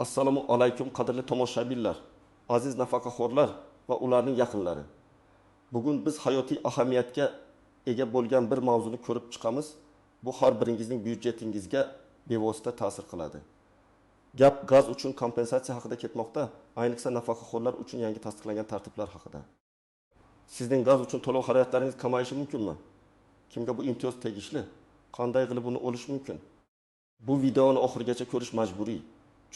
Assalomu alaykum qadrli tomoshabinlar, aziz nafaqaxo'rlar va ularning yaqinlari. Bugun biz hayotiy ahamiyatga ega bo'lgan bir mavzuni ko'rib chiqamiz. Bu har biringizning byudjetingizga bevosita ta'sir qiladi. Gap gaz uchun kompensatsiya haqida ketmoqda, ayniqsa nafaqaxo'rlar uchun yangi tasdiqlangan tartiblar haqida. Sizning gaz uchun to'lov xarajatlaringiz kamayishi mumkinmi? Kimga bu imtiyoz tegishli? Qanday qilib buni olish mumkin? Bu videoni oxirigacha ko'rish majburiy.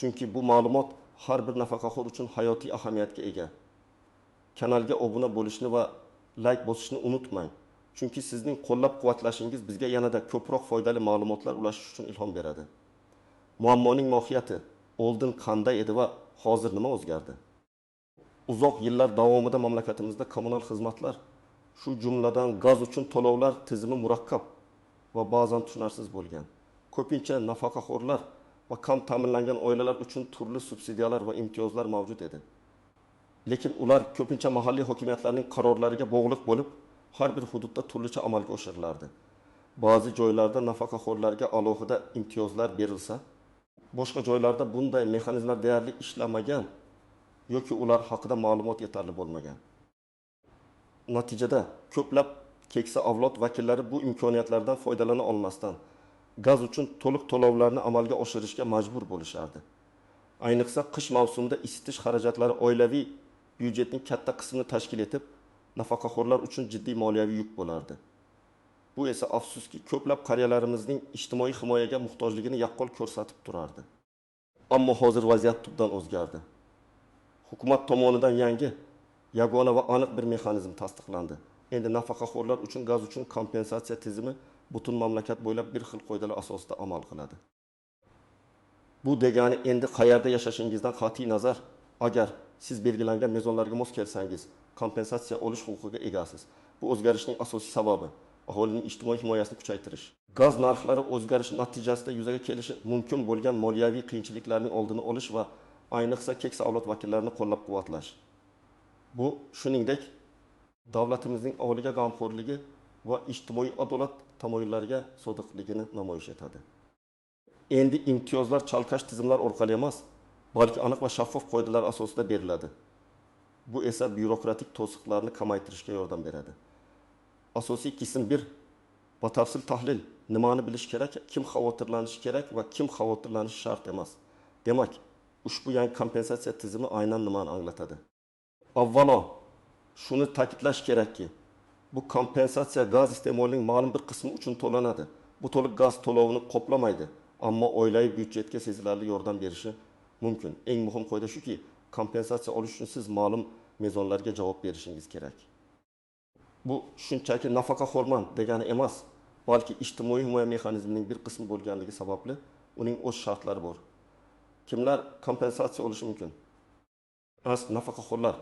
Chunki bu ma'lumot har bir nafaqaxo'r uchun hayotiy ahamiyatga ega. Kanalga obuna bo'lishni va like bosishni unutmang. Chunki sizning qo'llab-quvvatlashingiz bizga yanada ko'proq foydali ma'lumotlar ulashish uchun ilhom beradi. Muammoning mohiyati oldin qanday edi va hozir nima o'zgardi? Uzoq yillar davomida mamlakatimizda kommunal xizmatlar, shu jumladan gaz uchun to'lovlar tizimi murakkab va ba'zan tushunarsiz bo'lgan. Ko'pincha nafaqaxo'rlar va kam ta'minlangan oilalar uchun turli subsidiyalar va imtiyozlar mavjud edi. Lekin ular ko'pincha mahalliy hokimiyatlarning qarorlariga bog'liq bo'lib, har bir hududda turlicha amalga oshirilardi. Ba'zi joylarda nafaqaxo'rlarga alohida imtiyozlar berilsa, boshqa joylarda bunday mexanizmlar deyarli ishlamagan yoki ular haqida ma'lumot yetarli bo'lmagan. Natijada ko'plab keksa avlod vakillari bu imkoniyatlardan foydalana olmasdan gaz uchun to'liq to'lovlarni amalga oshirishga majbur bo'lishardi. Ayniqsa qish mavsumida isitish xarajatlari oilaviy byudjetning katta qismini tashkil etib, nafaqaxo'rlar uchun jiddiy moliyaviy yuk bo'lardi. Bu esa afsuski ko'plab qariyalarimizning ijtimoiy himoyaga muhtojligini yaqqol ko'rsatib turardi. Ammo hozir vaziyat tubdan o'zgardi. Hukumat tomonidan yangi, yagona va aniq bir mexanizm tasdiqlandi. Endi nafaqaxo'rlar uchun gaz uchun kompensatsiya tizimi butun mamlakat bo'ylab bir xil qoidalar asosida amal qiladi. Bu degani endi qayerda yashashingizdan qat'iy nazar, agar siz belgilangan mezonlarga mos kelsangiz, kompensatsiya olish huquqiga egasiz. Bu o'zgarishning asosiy sababi aholining ijtimoiy himoyasini kuchaytirish. Gaz narxlari o'zgarishi natijasida yuzaga kelishi mumkin bo'lgan moliyaviy qiyinchiliklarning oldini olish va ayniqsa keksa avlod vakillarini qo'llab-quvvatlash. Bu shuningdek davlatimizning aholiga g'amxo'rligi va ijtimoiy adolat tamoyillariga sodiqligini namoyish etadi. Endi imtiyozlar chalkash tizimlar orqali emas, balki aniq va shaffof qoidalar asosida beriladi. Bu esa byurokratik to'siqlarni kamaytirishga yordam beradi. Asosiy qism 1. Batafsil tahlil. Nimani bilish kerak, kim xavotirlanishi kerak va kim xavotirlanishi shart emas. Demak, ushbu yangi kompensatsiya tizimi aynan nimani anglatadi? Avvalo, shuni ta'kidlash kerakki, bu kompensatsiya gaz iste'molining ma'lum bir qismi uchun to'lanadi. Bu to'liq gaz to'lovini qoplamaydi, ammo oilaviy byudjetga sezilarli yordam berishi mumkin. Eng muhim qoida shuki, kompensatsiya olish uchun siz ma'lum mezonlarga javob berishingiz kerak. Bu shunchaki nafaqaxo'rman degani emas, balki ijtimoiy himoya mexanizmining bir qismi bo'lganligi sababli uning o'z shartlari bor. Kimlar kompensatsiya olishi mumkin? Nafaqaxo'rlar.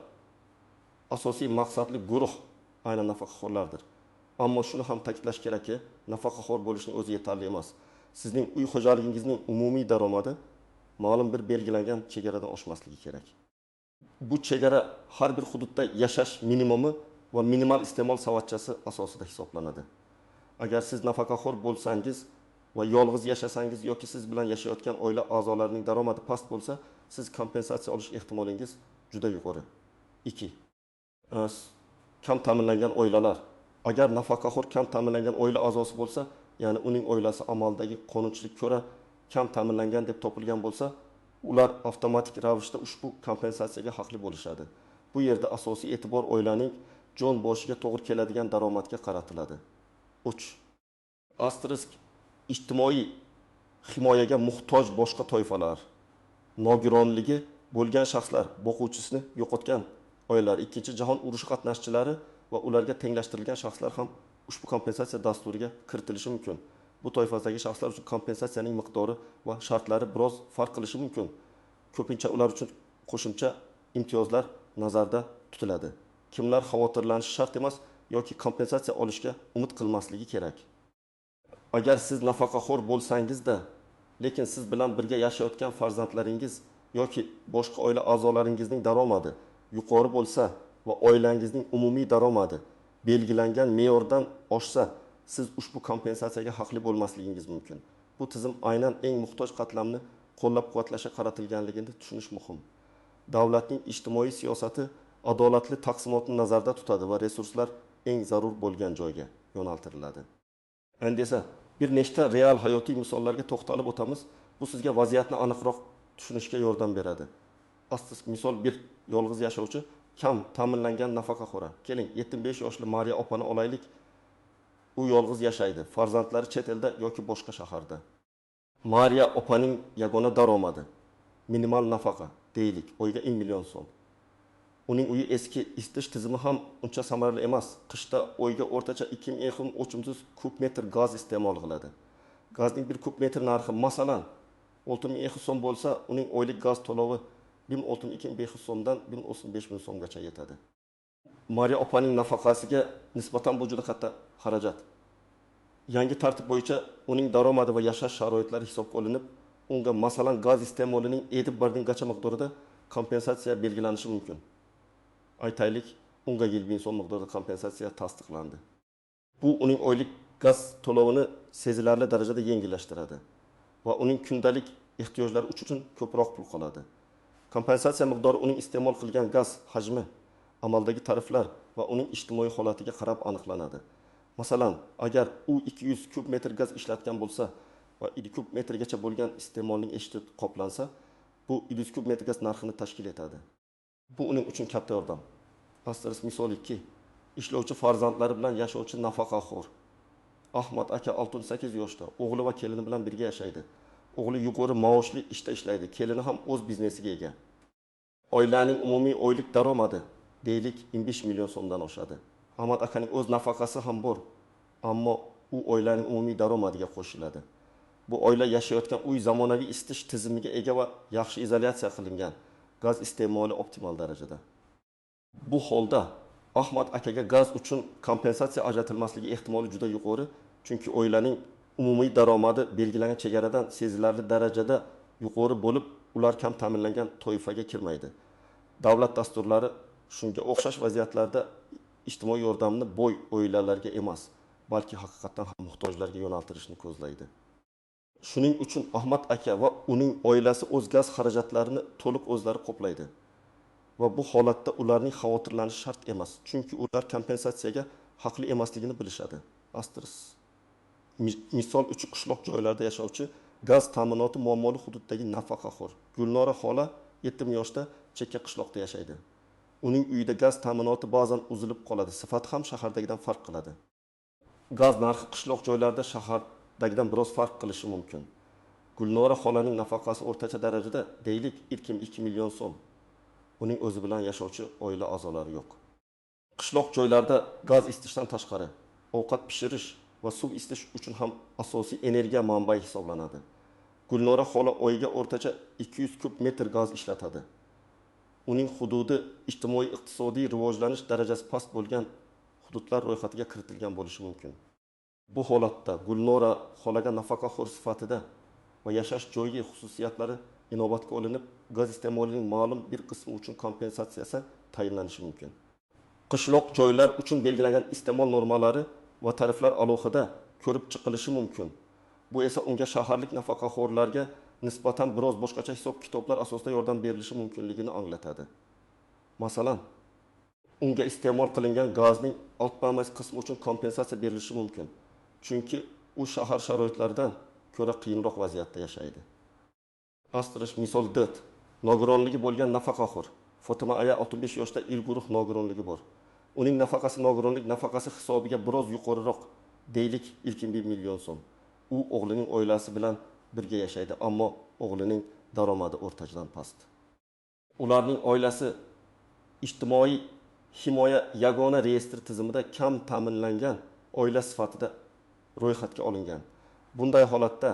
Asosiy maqsadli guruh aynan nafaqaxo'rlardir. Ammo shuni ham ta'kidlash kerakki, nafaqaxo'r bo'lishning o'zi yetarli emas. Sizning uy xo'jaligingizning umumiy daromadi ma'lum bir belgilangan chegaradan oshmasligi kerak. Bu chegara har bir hududda yashash minimumi va minimal iste'mol savatchasi asosida hisoblanadi. Agar siz nafaqaxo'r bo'lsangiz va yolg'iz yashasangiz yoki siz bilan yashayotgan oila a'zolarining daromadi past bo'lsa, siz kompensatsiya olish ehtimolingiz juda yuqori. 2. Kam ta'minlangan oilalar. Agar nafaqaxo'r kam ta'minlangan oila a'zosi bo'lsa, ya'ni uning oilasi amaldagi qonunchilikka ko'ra kam ta'minlangan deb topilgan bo'lsa, ular avtomatik ravishda ushbu kompensatsiyaga haqli bo'lishadi. Bu yerda asosiy e'tibor oilaning jon boshiga to'g'ri keladigan daromadga qaratiladi. 3. Asterisk ijtimoiy himoyaga muhtoj boshqa toifalar, nogironligi bo'lgan shaxslar, boquvchisini yo'qotgan oilalar, Ikkinchi jahon urushi qatnashchilari va ularga tenglashtirilgan shaxslar ham ushbu kompensatsiya dasturiga kiritilishi mumkin. Bu toifadagi shaxslar uchun kompensatsiyaning miqdori va shartlari biroz farq qilishi mumkin. Ko'pincha ular uchun qo'shimcha imtiyozlar nazarda tutiladi. Kimlar xavotirlanishi shart emas yoki kompensatsiya olishga umid qilmasligi kerak. Agar siz nafaqaxo'r bo'lsangizda, lekin siz bilan birga yashayotgan farzandlaringiz yoki boshqa oila a'zolaringizning daromadi yuqori bo'lsa va oilangizning umumiy daromadi belgilangan me'yordan oshsa, siz ushbu kompensatsiyaga haqli bo'lmasligingiz mumkin. Bu tizim aynan eng muhtoj qatlamni qo'llab-quvvatlashga qaratilganligini tushunish muhim. Davlatning ijtimoiy siyosati adolatli taqsimotni nazarda tutadi va resurslar eng zarur bo'lgan joyga yo'naltiriladi. Endi esa bir nechta real hayotiy misollarga to'xtalib o'tamiz, bu sizga vaziyatni aniqroq tushunishga yordam beradi. Asterisk misol 1, yolg'iz yashovchi kam ta'minlangan nafaqaxo'ra. Keling, 75 yoshli Mariya opani olaylik. U yolg'iz yashaydi, farzandlari chet elda yoki boshqa shaharda. Mariya opaning yagona daromadi minimal nafaqa, deylik, oyiga 1 million so'm. Uning uyi eski, isitish tizimi ham uncha samarali emas. Qishda oyga o'rtacha 2300 kub metr gaz iste'mol qiladi. Gazning 1 kub metr narxi masalan 6200 so'm bo'lsa, uning oylik gaz to'lovi 1062 500 so'mdan 1035 000 so'mgacha yetadi. Mariya opaning nafaqasiga nisbatan bu juda katta xarajat. Yangi tartib bo'yicha uning daromadi va yashash sharoitlari hisobga olinib, unga masalan gaz iste'molining 1,5 gacha miqdorida kompensatsiya belgilanishi mumkin. Aytaylik, unga 1000 so'm miqdorida kompensatsiya tasdiqlandi. Bu uning oylik gaz to'lovini sezilarli darajada yengillashtiradi va uning kundalik ehtiyojlari uchun ko'proq pul qoladi. Kompensatsiya miqdori uning iste'mol qilgan gaz hajmi, amaldagi tariflar va uning ijtimoiy holatiga qarab aniqlanadi. Masalan, agar u 200 kub metr gaz ishlatgan bo'lsa va 2 kub metrgacha bo'lgan iste'molning eshiti qoplansa, bu 100 kub metr gaz narxini tashkil etadi. Bu uning uchun katta yordam. Asterisk misol 2, ishlovchi farzandlari bilan yashovchi nafaqaxo'r. Ahmad aka 68 yoshda, o'g'li va kelini bilan birga yashaydi. O'g'li yuqori maoshli ishda ishlaydi, kelini ham o'z biznesiga ega. Oilaning umumiy oylik daromadi, deylik, 25 million so'mdan oshadi. Ahmad akaning o'z nafaqasi ham bor, ammo u oilaning umumiy daromadiga qo'shiladi. Bu oila yashayotgan uy zamonaviy isitish tizimiga ega va yaxshi izolyatsiya qilingan. Gaz iste'moli optimal darajada. Bu holda Ahmad akaga gaz uchun kompensatsiya ajratilmasligi ehtimoli juda yuqori, chunki oilaning umumiy daromadi belgilangan chegaradan sezilarli darajada yuqori bo'lib, ular kam ta'minlangan toifaga kirmaydi. Davlat dasturlari shunga o'xshash vaziyatlarda ijtimoiy yordamni boy oilalarga emas, balki haqiqatdan ham muhtojlarga yo'naltirishni ko'zlaydi. Shuning uchun Ahmad aka va uning oilasi o'z gaz xarajatlarini to'liq o'zlari qoplaydi. Va bu holatda ularning xavotirlanishi shart emas, chunki ular kompensatsiyaga haqli emasligini bilishadi. Asterisk misol 3, qishloq joylarda yashovchi gaz ta'minoti muammoli hududdagi nafaqaxo'r Gulnora xola 7 yoshda chekka qishloqda yashaydi. Uning uyida gaz ta'minoti ba'zan uzilib qoladi, sifati ham shahardagidan farq qiladi. Gaz narxi qishloq joylarda shahardagidan biroz farq qilishi mumkin. Gulnora xolaning nafaqasi o'rtacha darajada, deylik, 2 million so'm. Uning o'zi bilan yashovchi oila a'zolari yo'q. Qishloq joylarda gaz isitishdan tashqari ovqat pishirish va suv isitish uchun ham asosiy energiya manbai hisoblanadi. Gulnora xola oyiga o'rtacha 200 kub metr gaz ishlatadi. Uning hududi ijtimoiy iqtisodiy rivojlanish darajasi past bo'lgan hududlar ro'yxatiga kiritilgan bo'lishi mumkin. Bu holatda Gulnora xolaga nafaqaxo'r sifatida va yashash joyi xususiyatlari inobatga olinib, gaz iste'molining ma'lum bir qismi uchun kompensatsiyasi tayinlanishi mumkin. Qishloq joylar uchun belgilangan iste'mol normalari va tariflar alohida ko'rib chiqilishi mumkin. Bu esa unga shaharlik nafaqaxo'rlarga nisbatan biroz boshqacha hisob-kitoblar asosida yordam berilishi mumkinligini anglatadi. Masalan, unga iste'mol qilingan gazning 60% qismi uchun kompensatsiya berilishi mumkin. Chunki u shahar sharoitlaridan ko'ra qiyinroq vaziyatda yashaydi. Asterisk misol 4, nogironligi bo'lgan nafaqaxo'r. Fotima aya 65 yoshda, ilk guruh nogironligi bor. Uning nafaqasi nogironlik nafaqasi hisobiga biroz yuqoriroq, deylik, 1 million so'm. U o'g'lining oilasi bilan birga yashaydi, ammo o'g'lining daromadi o'rtachadan past. Ularning oilasi ijtimoiy himoya yagona reyestr tizimida kam ta'minlangan oila sifatida ro'yxatga olingan. Bunday holatda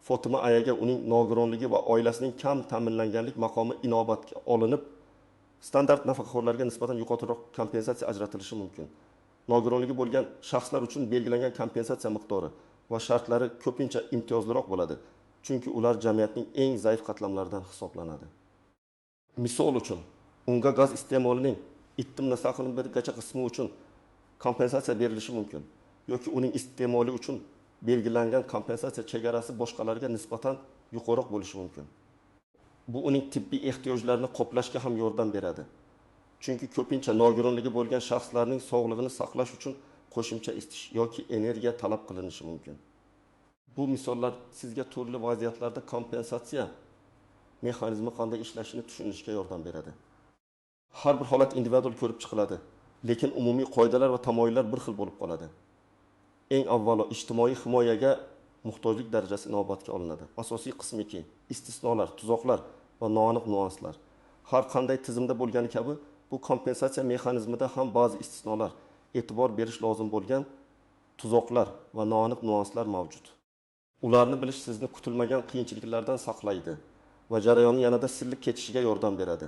Fotima ayaga uning nogironligi va oilasining kam ta'minlanganlik maqomi inobatga olinib, standart nafaqaxo'rlarga nisbatan yuqoriroq kompensatsiya ajratilishi mumkin. Nogironligi bo'lgan shaxslar uchun belgilangan kompensatsiya miqdori va shartlari ko'pincha imtiyozliroq bo'ladi, chunki ular jamiyatning eng zaif qatlamlaridan hisoblanadi. Misol uchun, unga gaz iste'molining 2,1gacha qismi uchun kompensatsiya berilishi mumkin yoki uning iste'moli uchun belgilangan kompensatsiya chegarasi boshqalarga nisbatan yuqoriroq bo'lishi mumkin. Bu uning tibbiy ehtiyojlarini qoplashga ham yordam beradi, chunki ko'pincha nogironligi bo'lgan shaxslarning sog'lig'ini saqlash uchun qo'shimcha isitish yoki energiya talab qilinishi mumkin. Bu misollar sizga turli vaziyatlarda kompensatsiya mexanizmi qanday ishlashini tushunishga yordam beradi. Har bir holat individual ko'rib chiqiladi, lekin umumiy qoidalar va tamoyillar bir xil bo'lib qoladi. Eng avvalo ijtimoiy himoyaga muhtojlik darajasi inobatga olinadi. Asosiy qismiki istisnolar, tuzoqlar va noaniq nuanslar. Har qanday tizimda bo'lgani kabi bu kompensatsiya mexanizmida ham ba'zi istisnolar, e'tibor berish lozim bo'lgan tuzoqlar va noaniq nuanslar mavjud. Ularni bilish sizni kutilmagan qiyinchiliklardan saqlaydi va jarayonni yanada silliq kechishiga yordam beradi.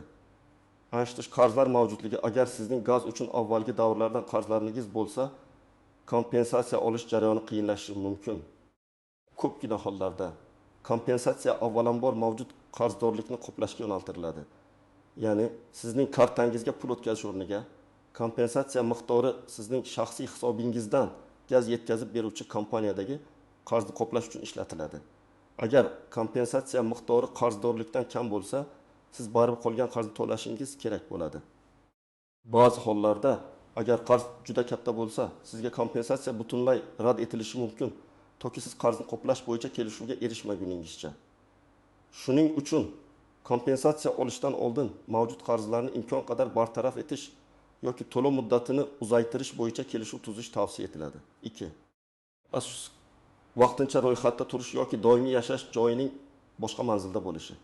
Ayniqsa qarzlar mavjudligi, agar sizning gaz uchun avvalgi davrlardan qarzlaringiz bo'lsa, kompensatsiya olish jarayoni qiyinlashishi mumkin. Ko'pgina hollarda kompensatsiya avvalambor mavjud qarzdorlikni qoplashga yo'naltiriladi. Ya'ni sizning kartangizga pul o'tkazish o'rniga kompensatsiya miqdori sizning shaxsiy hisobingizdan gaz yetkazib beruvchi kompaniyadagi qarzni qoplash uchun ishlatiladi. Agar kompensatsiya miqdori qarzdorlikdan kam bo'lsa, siz baribir qolgan qarzni to'lashingiz kerak bo'ladi. Ba'zi hollarda agar qarz juda katta bo'lsa, sizga kompensatsiya butunlay rad etilishi mumkin, toki siz qarzni qoplash bo'yicha kelishuvga erishmaguningizcha. Shuning uchun kompensatsiya olishdan oldin mavjud qarzlarni imkon qadar bartaraf etish yoki to'lov muddatini uzaytirish bo'yicha kelishuv tuzish tavsiya etiladi. 2. Vaqtincha ro'yxatda turish yoki doimiy yashash joyining boshqa manzilda bo'lishi.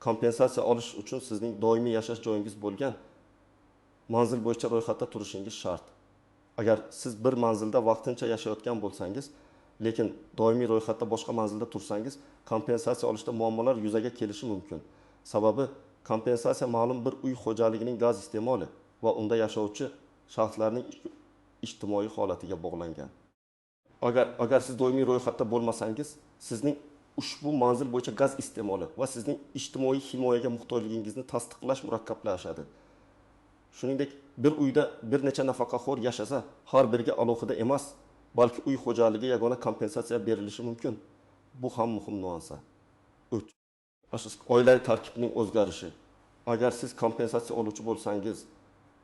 Kompensatsiya olish uchun sizning doimiy yashash joyingiz bo'lgan manzil bo'yicha ro'yxatda turishingiz shart. Agar siz bir manzilda vaqtincha yashayotgan bo'lsangiz, lekin doimiy ro'yxatda boshqa manzilda tursangiz, kompensatsiya olishda muammolar yuzaga kelishi mumkin. Sababi kompensatsiya ma'lum bir uy xo'jaligining gaz iste'moli va unda yashovchi shaxslarning ijtimoiy holatiga bog'langan. Agar siz doimiy ro'yxatda bo'lmasangiz, sizning ushbu manzil bo'yicha gaz iste'moli va sizning ijtimoiy himoyaga muhtojligingizni tasdiqlash murakkablashadi. Shuningdek, bir uyda bir necha nafaqaxo'r yashasa, har biriga alohida emas, balki uy xo'jaligiga yagona kompensatsiya berilishi mumkin. Bu ham muhim nuansa. 3. Oilaviy tarkibning o'zgarishi. Agar siz kompensatsiya oluvchi bo'lsangiz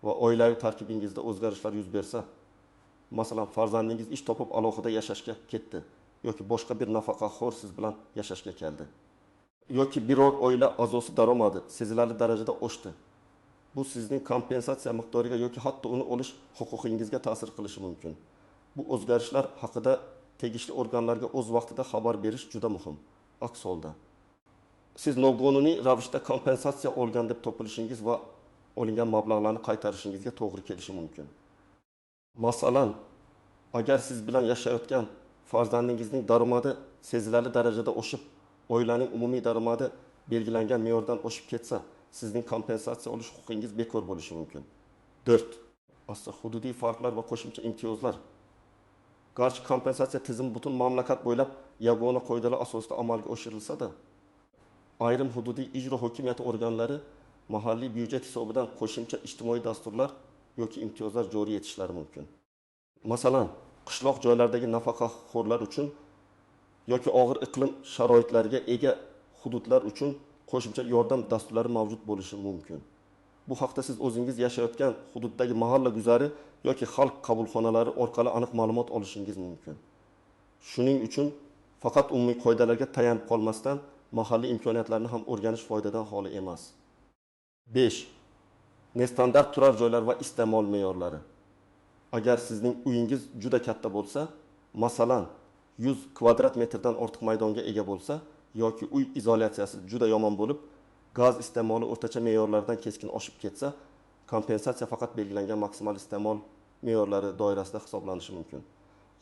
va oilaviy tarkibingizda o'zgarishlar yuz bersa, masalan, farzandingiz ish topib alohida yashashga ketdi yoki boshqa bir nafaqaxo'r siz bilan yashashga keldi yoki biror oila a'zosi daromadi sezilarli darajada oshdi. Bu sizning kompensatsiya miqdoriga yoki hatto uni olish huquqingizga ta'sir qilishi mumkin. Bu o'zgarishlar haqida tegishli organlarga o'z vaqtida xabar berish juda muhim. Aks holda siz noqonuniy ravishda kompensatsiya olgan deb topilishingiz va olingan mablag'larni qaytarishingizga to'g'ri kelishi mumkin. Masalan, agar siz bilan yashayotgan farzandingizning daromadi sezilarli darajada oshib, oilaning umumiy daromadi belgilangan me'yordan oshib ketsa, sizning kompensatsiya olish huquqingiz bekor bo'lishi mumkin. 4. Asli hududiy farqlar va qo'shimcha imtiyozlar. Garchi kompensatsiya tizimi butun mamlakat bo'ylab yagona qoidalar asosida amalga oshirilsa-da, ayrim hududiy ijro hokimiyati organlari mahalliy byudjet hisobidan qo'shimcha ijtimoiy dasturlar yoki imtiyozlar joriy etishlari mumkin. Masalan, qishloq joylardagi nafaqaxo'rlar uchun yoki og'ir iqlim sharoitlariga ega hududlar uchun qo'shimcha yordam dasturlari mavjud bo'lishi mumkin. Bu haqda siz o'zingiz yashayotgan hududdagi mahalla guzari yoki xalq qabulxonalari orqali aniq ma'lumot olishingiz mumkin. Shuning uchun faqat umumiy qoidalarga tayanib qolmasdan mahalliy imkoniyatlarni ham o'rganish foydadan xoli emas. 5. Nestandart turar joylar va iste'mol me'yorlari. Agar sizning uyingiz juda katta bo'lsa, masalan, 100 kvadrat metrdan ortiq maydonga ega bo'lsa yoki uy izolyatsiyasi juda yomon bo'lib, gaz iste'moli o'rtacha me'yorlardan keskin oshib ketsa, kompensatsiya faqat belgilangan maksimal iste'mol me'yorlari doirasida hisoblanishi mumkin.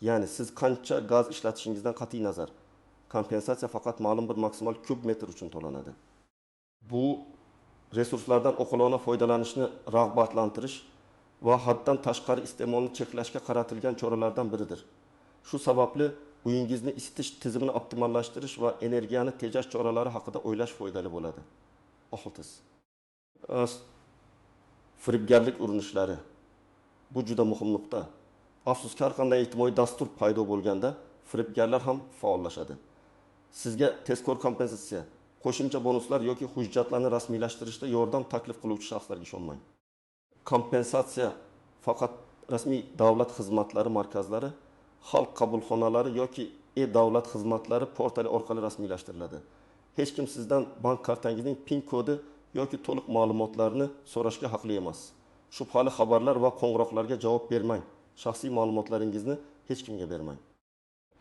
Ya'ni siz qancha gaz ishlatishingizdan qat'iy nazar, kompensatsiya faqat ma'lum bir maksimal kub metr uchun to'lanadi. Bu resurslardan oqilona foydalanishni rag'batlantirish va haddan tashqari iste'molni cheklashga qaratilgan choralardan biridir. Shu sababli uyingizni isitish tizimini optimallashtirish va energiyani tejash choralari haqida o'ylash foydali bo'ladi. 6. Firibgarlik urinishlari. Bu juda muhim nuqta. Afsuski, har qanday ijtimoiy dastur paydo bo'lganda firibgarlar ham faollashadi. Sizga tezkor kompensatsiya Qo'shimcha bonuslar yoki hujjatlarni rasmiylashtirishda yordam taklif qiluvchi shaxslarga ishonmang. Kompensatsiya faqat rasmiy davlat xizmatlari markazlari, xalq qabulxonalari yoki e-davlat xizmatlari portali orqali rasmiylashtiriladi. Hech kim sizdan bank kartangizning PIN kodi yoki to'liq ma'lumotlarni so'rashga haqli emas. Shubhali xabarlar va qo'ng'iroqlarga javob bermang. Shaxsiy ma'lumotlaringizni hech kimga bermang.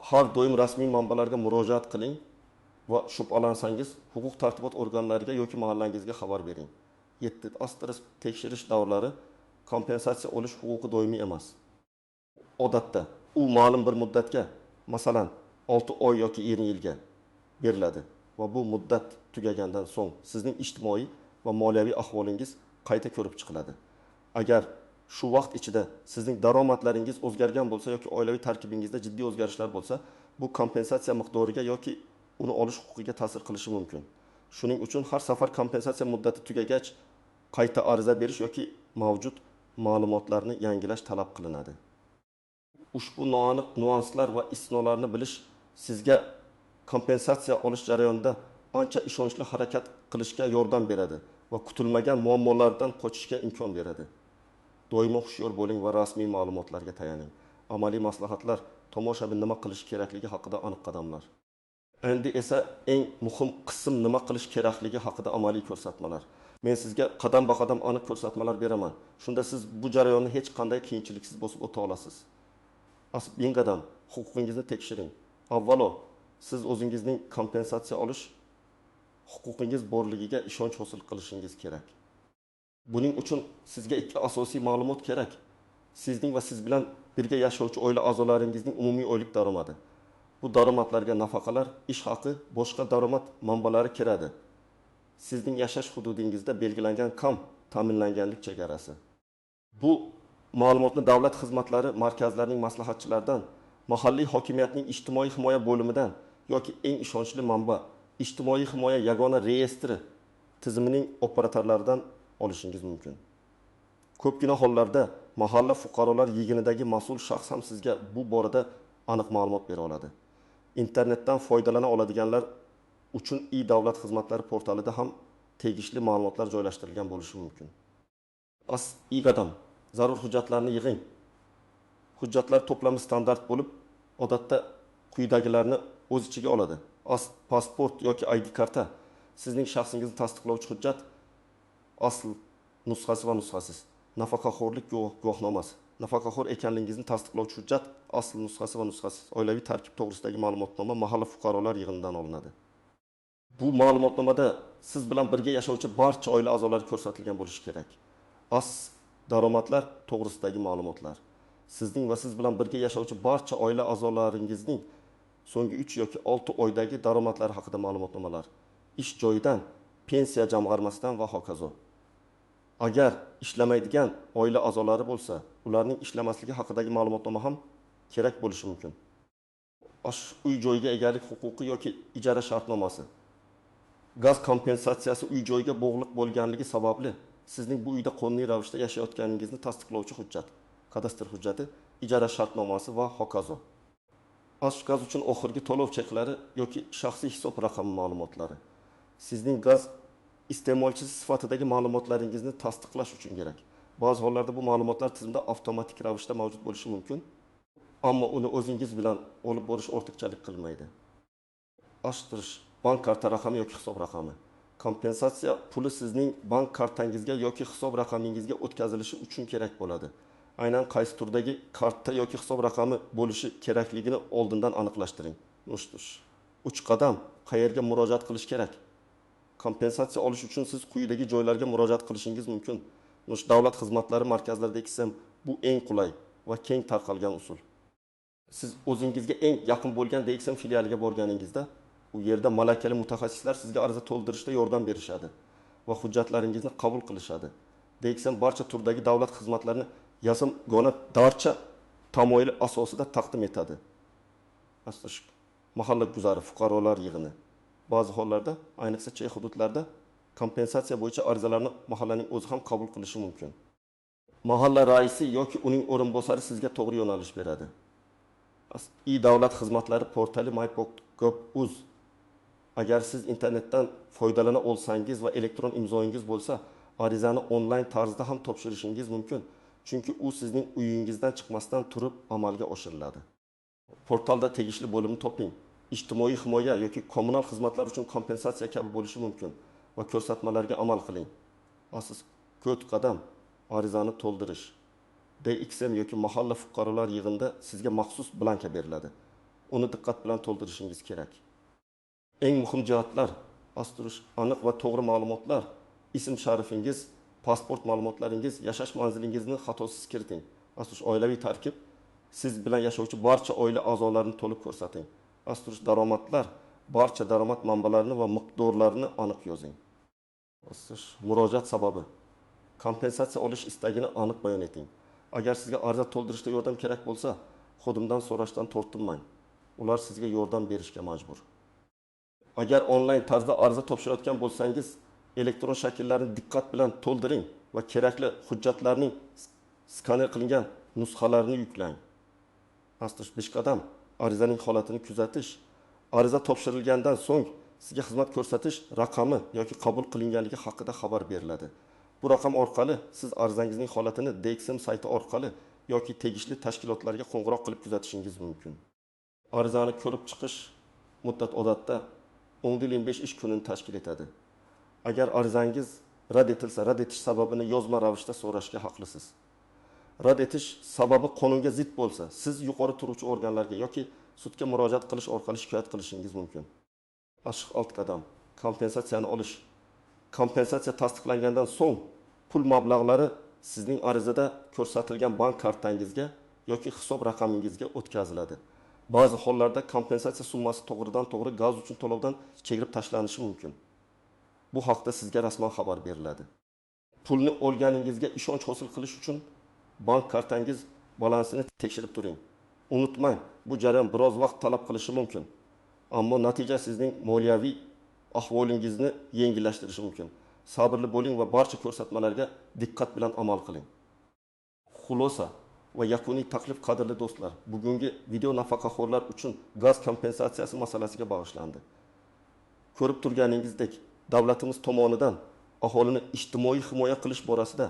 Har doim rasmiy manbalarga murojaat qiling va shubhalansangiz, huquq tartibot organlariga yoki mahallangizga xabar bering. 7 asterisk tekshirish davrlari. Kompensatsiya olish huquqi doimiy emas. Odatda u ma'lum bir muddatga, masalan, 6 oy yoki 20 yilga beriladi va bu muddat tugagandan so'ng sizning ijtimoiy va moliyaviy ahvolingiz qayta ko'rib chiqiladi. Agar shu vaqt ichida sizning daromadlaringiz o'zgargan bo'lsa yoki oilaviy tarkibingizda jiddiy o'zgarishlar bo'lsa, bu kompensatsiya miqdoriga yoki uni olish huquqiga ta'sir qilishi mumkin. Shuning uchun har safar kompensatsiya muddati tugagach qayta ariza berish yoki mavjud ma'lumotlarni yangilash talab qilinadi. Ushbu noaniq nuanslar va istisnolarni bilish sizga kompensatsiya olish jarayonida ancha ishonchli harakat qilishga yordam beradi va kutilmagan muammolardan qochishga imkon beradi. Doimo hushyor bo'ling va rasmiy ma'lumotlarga tayaning. Amaliy maslahatlar, tomoshabin nima qilish kerakligi haqida aniq qadamlar. Endi esa eng muhim qism nima qilish kerakligi haqida amaliy ko'rsatmalar. Men sizga qadam-ba-qadam aniq ko'rsatmalar beraman. Shunda siz bu jarayonni hech qanday qiyinchiliksiz bosib o'ta olasiz. Eng qadam huquqingizni tekshiring. Avvalo, siz o'zingizning kompensatsiya olish huquqingiz borligiga ishonch hosil qilishingiz kerak. Buning uchun sizga ikki asosiy ma'lumot kerak. Sizning va siz bilan birga yashovchi oila a'zolaringizning umumiy oylik daromadi. Bu daromadlarga nafaqalar, ish haqi, boshqa daromad manbalari kiradi. Sizning yashash hududingizda belgilangan kam ta'minlanganlik chegarasi. Bu ma'lumotni davlat xizmatlari markazlarining maslahatchilaridan, mahalliy hokimiyatning ijtimoiy himoya bo'limidan yoki eng ishonchli manba ijtimoiy himoya yagona reyestri tizimining operatorlaridan olishingiz mumkin. Ko'pgina hollarda mahalla fuqarolar yig'inidagi mas'ul shaxs ham sizga bu borada aniq ma'lumot bera oladi. Internetdan foydalana oladiganlar uchun e-davlat xizmatlari portalida ham tegishli ma'lumotlar joylashtirilgan bo'lishi mumkin. Qadam zarur hujjatlarni yig'ing. Hujjatlar to'plami standart bo'lib, odatda quyidagilarni o'z ichiga oladi. Pasport yoki ID karta, sizning shaxsingizni tasdiqlovchi hujjat, asl nusxasi va nusxasiz, nafaqaxo'rlik guvohnomasi, nafaqaxo'r ekanligingizni tasdiqlovchi hujjat, asl nusxasi va nusxasiz, oilaviy tarkib to'g'risidagi ma'lumotnoma mahalla fuqarolar yig'inidan olinadi. Bu ma'lumotnomada siz bilan birga yashovchi barcha oila a'zolari ko'rsatilgan bo'lishi kerak. Daromadlar to'g'risidagi ma'lumotlar. Sizning va siz bilan birga yashovchi barcha oila a'zolaringizning so'nggi 3 yoki 6 oydagi daromadlari haqida ma'lumotnomalar, ish joyidan, pensiya jamg'armasidan va hokazo. Agar ishlamaydigan oila a'zolari bo'lsa, ularning ishlamasligi haqidagi ma'lumotnoma ham kerak bo'lishi mumkin. Uy joyiga egalik huquqi yoki ijara shartnomasi. Gaz kompensatsiyasi uy joyiga bog'liq bo'lganligi sababli sizning bu uyda qonuniy ravishda yashayotganingizni tasdiqlovchi hujjat, kadastr hujjati, ijara shartnomasi va hokazo. Gaz uchun oxirgi to'lov cheklari yoki shaxsiy hisob raqami ma'lumotlari. Sizning gaz iste'molchisi sifatidagi ma'lumotlaringizni tasdiqlash uchun kerak. Ba'zi hollarda bu ma'lumotlar tizimda avtomatik ravishda mavjud bo'lishi mumkin, ammo uni o'zingiz bilan olib borish ortiqchalik qilmaydi. Bank karta raqami yoki hisob raqami. Kompensatsiya puli sizning bank kartangizga yoki hisob raqamingizga o'tkazilishi uchun kerak bo'ladi. Aynan qaysi turdagi karta yoki hisob raqami bo'lishi kerakligini oldindan aniqlashtiring. 3 qadam qayerga murojaat qilish kerak? Kompensatsiya olish uchun siz quyidagi joylarga murojaat qilishingiz mumkin. Davlat xizmatlari markazlarida XM bu eng qulay va keng tarqalgan usul. Siz o'zingizga eng yaqin bo'lgan DXM filialiga borganingizda u yerda malakali mutaxassislar sizga ariza to'ldirishda yordam berishadi va hujjatlaringizni qabul qilishadi. DXM barcha turdagi davlat xizmatlarini yagona darcha tamoyili asosida taqdim etadi. Mahalla guzari, fuqarolar yig'ini. Ba'zi hollarda, ayniqsa chet hududlarda kompensatsiya bo'yicha arizalarni mahallaning o'zi ham qabul qilishi mumkin. Mahalla raisi yoki uning o'rinbosari sizga to'g'ri yo'nalish beradi. E-davlat xizmatlari portali my.gov.uz Agar siz internetdan foydalana olsangiz va elektron imzoyingiz bo'lsa, arizani onlayn tarzda ham topshirishingiz mumkin, chunki u sizning uyingizdan chiqmasdan turib amalga oshiriladi. Portalda tegishli bo'limni toping, ijtimoiy himoya yoki kommunal xizmatlar uchun kompensatsiya kabi bo'lishi mumkin, va ko'rsatmalarga amal qiling. To'rt qadam arizani to'ldirish. DXM yoki mahalla fuqarolar yig'inida sizga maxsus blanka beriladi. Uni diqqat bilan to'ldirishingiz kerak. Eng muhim jihatlar: aniq va to'g'ri ma'lumotlar, ism sharifingiz, pasport ma'lumotlaringiz, yashash manzilingizni xatosiz kiriting. Oilaviy tarkib, siz bilan yashovchi barcha oila a'zolarini to'liq ko'rsating. Daromadlar, barcha daromad manbalarini va miqdorlarini aniq yozing. Murojaat sababi. Kompensatsiya olish istagini aniq bayon eting. Agar sizga ariza to'ldirishda yordam kerak bo'lsa, xodimdan so'rashdan tortinmang. Ular sizga yordam berishga majbur. Agar onlayn tarzda ariza topshirayotgan bo'lsangiz, elektron shakllarni diqqat bilan to'ldiring va kerakli hujjatlarning skaner qilingan nusxalarini yuklang. 5 qadam arizaning holatini kuzatish. Ariza topshirilgandan so'ng sizga xizmat ko'rsatish raqami yoki qabul qilinganligi haqida xabar beriladi. Bu raqam orqali siz arizangizning holatini DXM sayti orqali yoki tegishli tashkilotlarga qo'ng'iroq qilib kuzatishingiz mumkin. Arizani ko'rib chiqish muddat odatda 10-25 ish kunini tashkil etadi. Agar arizangiz rad etilsa, rad etish sababini yozma ravishda so'rashga haqlisiz. Rad etish sababi qonunga zid bo'lsa, siz yuqori turuvchi organlarga yoki sudga murojaat qilish orqali shikoyat qilishingiz mumkin. 6 qadam kompensatsiyani olish. Kompensatsiya tasdiqlangandan so'ng pul mablag'lari sizning arizada ko'rsatilgan bank kartangizga yoki hisob raqamingizga o'tkaziladi. Ba'zi hollarda kompensatsiya summasi to'g'ridan-to'g'ri gaz uchun to'lovdan chegirib tashlanishi mumkin. Bu haqda sizga rasman xabar beriladi. Pulni olganingizga ishonch hosil qilish uchun bank kartangiz balansini tekshirib turing. Unutmang, bu jarayon biroz vaqt talab qilishi mumkin. Ammo natija sizning moliyaviy ahvolingizni yengillashtirishi mumkin. Sabrli bo'ling va barcha ko'rsatmalarga diqqat bilan amal qiling. Xulosa va yakuniy taklif. Qadrli do'stlar, bugungi video nafaqaxo'rlar uchun gaz kompensatsiyasi masalasiga bag'ishlandi. Ko'rib turganingizdek, davlatimiz tomonidan aholini ijtimoiy himoya qilish borasida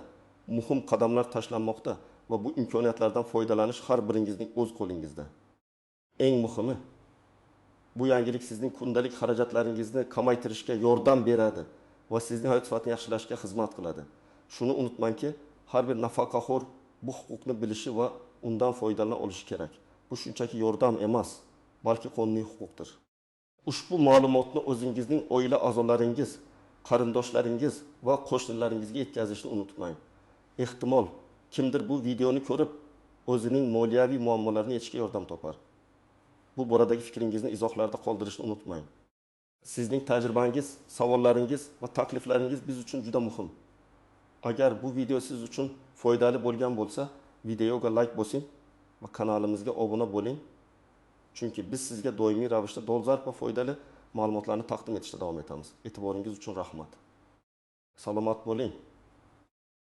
muhim qadamlar tashlanmoqda va bu imkoniyatlardan foydalanish har biringizning o'z qo'lingizda. Eng muhimi, bu yangilik sizning kundalik xarajatlaringizni kamaytirishga yordam beradi va sizning hayot sifatini yaxshilashga xizmat qiladi. Shuni unutmangki, har bir nafaqaxo'r bu huquqni bilishi va undan foydalana olishi kerak. Bu shunchaki yordam emas, balki qonuniy huquqdir. Ushbu ma'lumotni o'zingizning oila a'zolaringiz, qarindoshlaringiz va qo'shnilaringizga yetkazishni unutmang. Ehtimol kimdir bu videoni ko'rib, o'zining moliyaviy muammolarini yechishga yordam topar. Bu boradagi fikringizni izohlarda qoldirishni unutmang. Sizning tajribangiz, savollaringiz va takliflaringiz biz uchun juda muhim. Agar bu video siz uchun foydali bo'lgan bo'lsa, videoga like bosing va kanalimizga obuna bo'ling. Chunki biz sizga doimiy ravishda dolzarb va foydali ma'lumotlarni taqdim etishda davom etamiz. E'tiboringiz uchun rahmat. Salomat bo'ling.